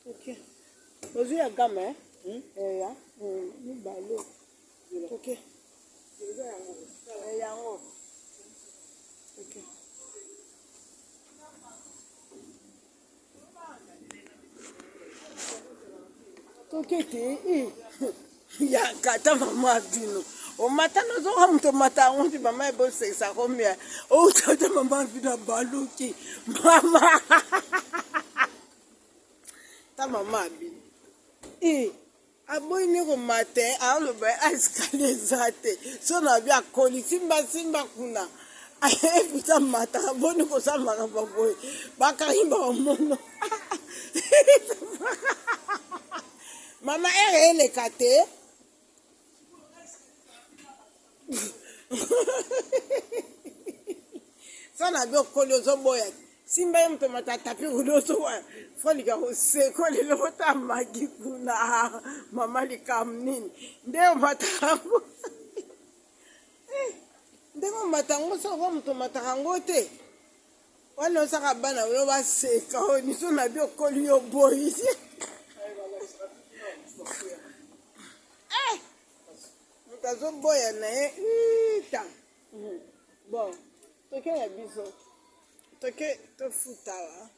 Ok. Ozwi ya gamme eh? Hmm? Eh, ya. Hmm, mibale. Ok. Eh, yango. Ok. Toke te eh. Ya kata mama bino. Omata nozoka moto omata yango ti mama ebosekisa komia. Outata mama bino abaluki. Mama. Ta mama abini eh, aboyi ne komata eh, aloba escalier eza te so na bi akoli simba simba kuna eputa mataka boni kosala makambo boye bakangi bamono mama ere eleka te. Sana bi okoli ozoboya simba ye moto mata tapi kuna ozoboya folika koseko lelo ota magi kuna mama likambo nini nde omataka yango eh, ndenge omata yango soko moto omataka yango te wana osaka bana yo baseka oyo niso na bi okoli yo boyi eh! Moto azoboya na ye ta bon toke ya biso toke tofuta wa.